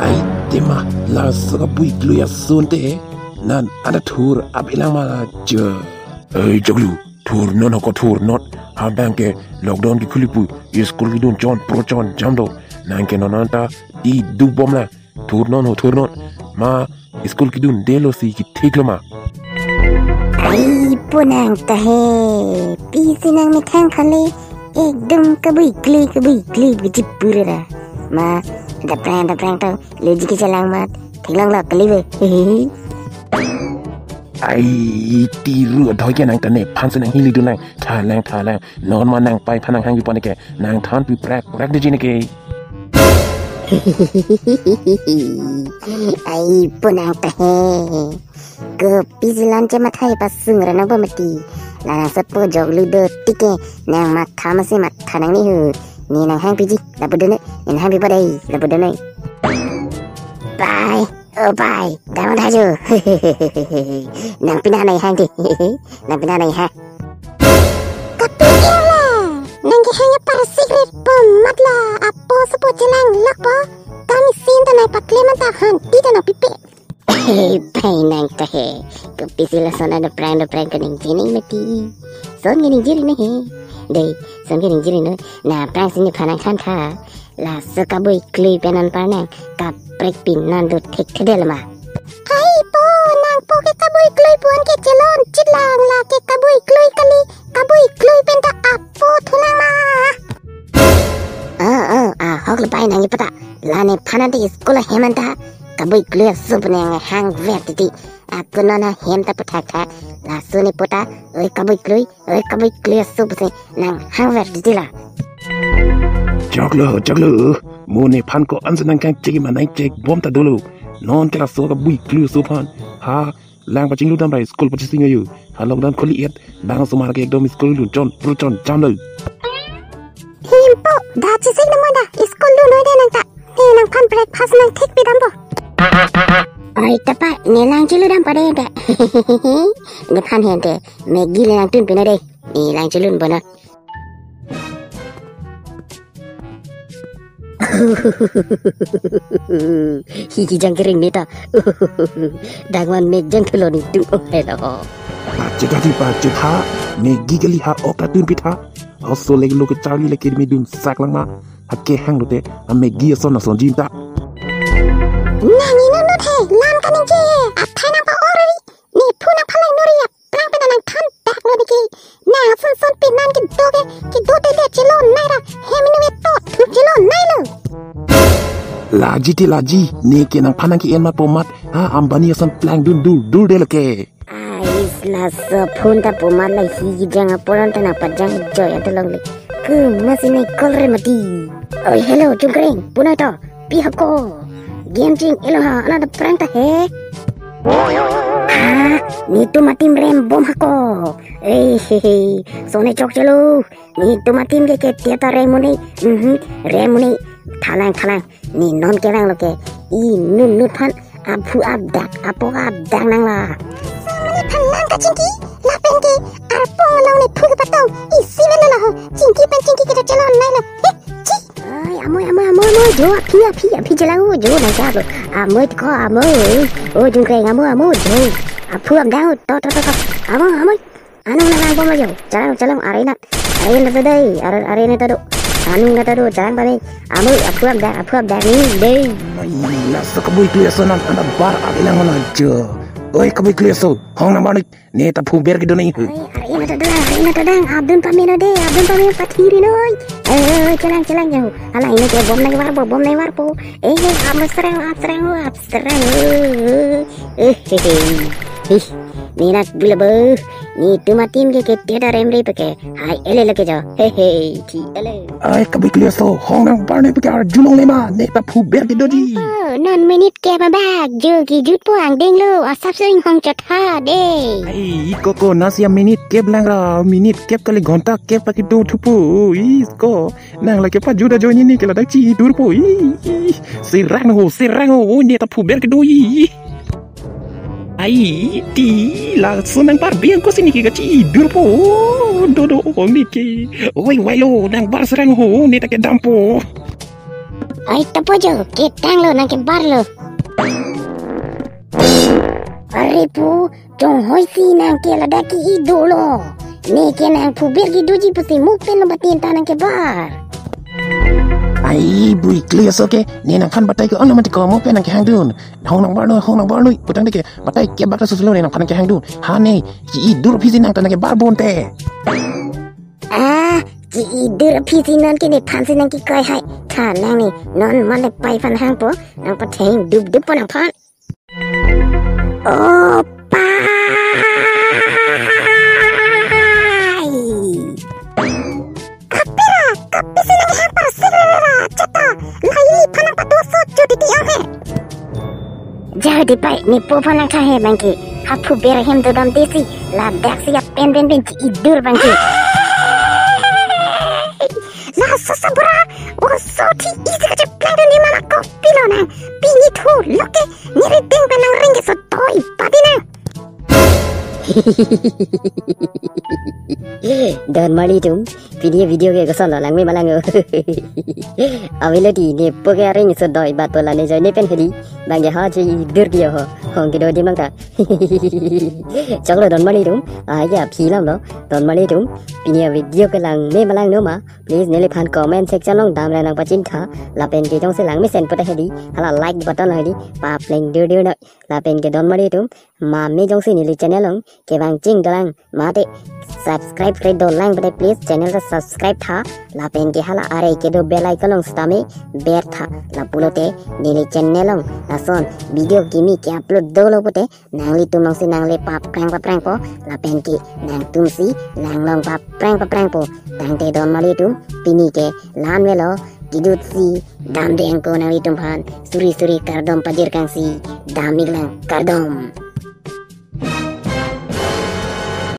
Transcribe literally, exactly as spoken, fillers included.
Ai tema, laso kabui klui ason te, nang anta thur ap-ilang ma jo. Ei joklu, thurnon hoko thurnon. Hadang ke lockdown ke khuli pu, school kedun chon pro chon jam do. Nang ke non anta ti dubom la. Thurnon ho thurnon. Ma school kedundelo si kethik lo ma. Ai po nang ta he. Pisi nang methang khale. Ekdom kabui klui kabui klui biji pura ra. Ma daprang daprang tau. Leji kechelang mat. Theklong lo kali be. Ai tiru adhoi ke nang ta nephan si nang hili dun lang. Thalang thalang. Non ma nang pai phan nang hang yu pon ke. Nang than pi prak prak de jin ke. Ai po nang ta he. Kopi jilan che mathai pasung ra nang pamati. La nang sepo joklu do tik ke nang matha masi matha nang ni hu. Ne nang hang piji, lapu dun ne, ne nang hang pi padai, lapu dun ne. Pai, o pai, daman tha jo. Nang pina nang hang di. Nang pina nang hang. Kapi ke la. Nang ke hang ya par secret po mat la. Apo sepo chelang lok po. Kami sin ta nang pakle man ta han ti ta nang pipe. Hei, pai nang ta he. Kopisi lason ada prank ada prank kening jining mati. Son kening jining he. Dei, son kening jining no. Na prank sini phanang khan kha. Laso kabui klui pen anpar nang kaprek pin nang do thekthedel ma. Hai po, nang po ke kabui klui puan ke chelon chitlang la ke kabui klui kali. Kabui klui pen ta apo thulang ma. Oh, oh, ahok le pai nang ipata. La nephan ante school ahem anta. Kabui klui aso pu nang hang ver titi. Ako non ahem ta pu thakthak. Laso ne po ta. Oi kabui klui, oi kabui klui aso pusi nang hang ver titi la. Joklo, joklo. Mo nephan ko-an si nang kang chek ma nang chekbom ta dolo. Non ke laso kabui klui aso aphan. Ha, lang pachinglu dam ra school pachesing ayu. Ha lockdown khuli et. Bang osomar ke ekdom school dun chon pro chon jam lo. Him po, da chesing dam da, school dun noi de nang ta. Ne nangphan breakfast nang thek pi dam po. Oi ta pa, ne lang chelu dam pa de de. Nephan hen te, Maggi le nang tun pi noi de. Ne lang chelu dam po na. Hi kijang kering ne ta. Dangwan mejang thulo ni tung oh hello. Pachetha ti pachetha, Maggi kali ha ok ta tun pi tha. Oso lek lo ke charli lek kirmi dun sak lang ma. Hake hang lote, a Maggi ason ason jim ta. Nang ino nut he, lan kaning je, athai nang pa orari. Ne phu nang phalai nori ya. Plang pen nang than dak lo diki. Nang son son pen nang kedo ke, kedo te de chelo nai ra. Hem inu me to thu chelo nai lo. Laji ti laji, ne ke nangphan nang ke-en ma po mat. Ha Ambani ason plang dun dur dur de lo ke. Ais laso phone ta po mat la hi kijang aporan ta nang pajang joy ata long le. Ke masi ne call re mati. Oi hello Jungkreng, punai to. Pi hako. Game ching elo ha, ana da prank ta he. Ah, netum atim rem bom hako. Ei he he. Sone chok chelo. Netum atim ke ke tiata rem muni. Mhm, rem muni. Thalang thalang. Ne non ke nang lo ke. I nun nun phan. Aphu apdak, apok apdak nang la. Samani phan nang kachingki. Lapen ke. Arpong along ne phu ke patong. Isi ven la ho. Chingki pen chingki ke ta chelon nai lo. He, chi. Ai, amoi, amoi, amoi, amoi, jo, aphi, aphi, aphi, chelang, o, jo, nang siap lo. Amoi, tiko, amoi. O, Jungkreng, amoi, amoi, jo. Aphu apdak, o, to, to, to, to. Amoi, amoi. Anung nang lang poma jo. Chelang, chelang, are na. Are na ta dei, are, are na ta do. Anung na ta do, chelang pame. Amoi, aphu apdak, aphu apdak, ni, dei. Ai, laso kabui klui aso nang, anta bar, ap-ilang mana jo. Oi, kabui klui aso, hong nang bar ni. Ne ta phu ber kedo ni. Ai, are na ta dang, are na ta dang, ap dun pame na de, ap dun pame pathiri noi. Eh, eh, eh, chelang, chelang, jauh. Alang ino ke bom nang varpo, bom nang varpo. Eh, eh, ap serang, ap serang, ap serang. Eh, eh, eh, eh. Ih, ne nak bula bo. Netum atim ke ke tiada remre peke. Hai, ele leke jo. He, he, ti ele. Ai, kabui klui aso, hong nang bar ni peke arjulong le ma, ne ta phu ber kedo ji. Oh, non minute kep abak, jo kijut po angdeng lo, asap sering hong chat ha de. Ai, koko nasi a minute kep lang ra, minute kep kali ghonta kep paki do thupo, isko, nang lake pa juda jo ni ni ke ladak chi dur po, i, i, serang ho, serang ho, o ne ta phu ber kedo i. Ai, ti, laso nang bar biang ko sini ke kachi dur po, do do, o ni ke, oi, wai lo, nang bar serang ho, ne ta kedam po. Oi, tapo jo, ketanglo nang kebarlo. Are pu, chonghoi si nang ke ladak ke-i dolo. Neke nang phuber ke doji pusi mo pen lo batin ta nang kebar. Ai, bui kli aso ke, ne nangphan batai ke-ong lo mati ko mo pen nang kehangdun. Hong nang barnoi, hong nang barnoi, putang deke, batai kebak ta suslo ne nangphan nang kehangdun. Ha ne, ke-i dur aphi si nang ta nang kebar bonte. Ah, ke-i dur aphi si non ke nephan si nang kekoi hai. Tha nang ne, non mane pai phan hangpo, nang patheng dup dup po nangphan. O pai. Kapira, kapi si nang hapar sik rere ra, cheta, laili phan nang patu so chuti ti ong he. Jadi pai, nepo phan nang tha he bangke, ha phuber ahem dodam desi, ladak si apen pen pen ke-i dur bangke. Laso sabra, oso thi isi kacheplang dun di mana kopilo nang, pini thu loke, niri ding pen nang ring ke sotoi pati nang. Don Marli atum, pini video ke kosonlo, langme ma lang o. Avelo di nepo ke aring so doi bat pola ne join ne pen hedi. Bangke ha che-i dur ke ho. Hong kedo di mang ta. Choklo Don Marli atum, ai ke aphi lam lo. Don Marli atum, pini video ke langme ma lang no ma, please neliphan comment section along damle nang pachini tha. Lapen ke jongsi langmesen pute hedi, hala like button lo hedi, papleng dur dur noi. Lapen ke Don Marli atum, mame jongsi neli channel along kevang ching dolang mate subscribe kre dolang pute, please channel ta subscribe tha. Lapen ke hala are kedo bell icon along sitame ber tha. Lapulote neli channel along lason video kimi ke-upload dolo pute nanglitum along si nangle paprang paprang po. Lapen ke nangtum si lang along paprang paprang po. Tangte Don Marli atum, pini ke la-an velo, kidut si damde angko nanglitum aphan, suri suri kardom pajir kang si dam-ik lang, kardom.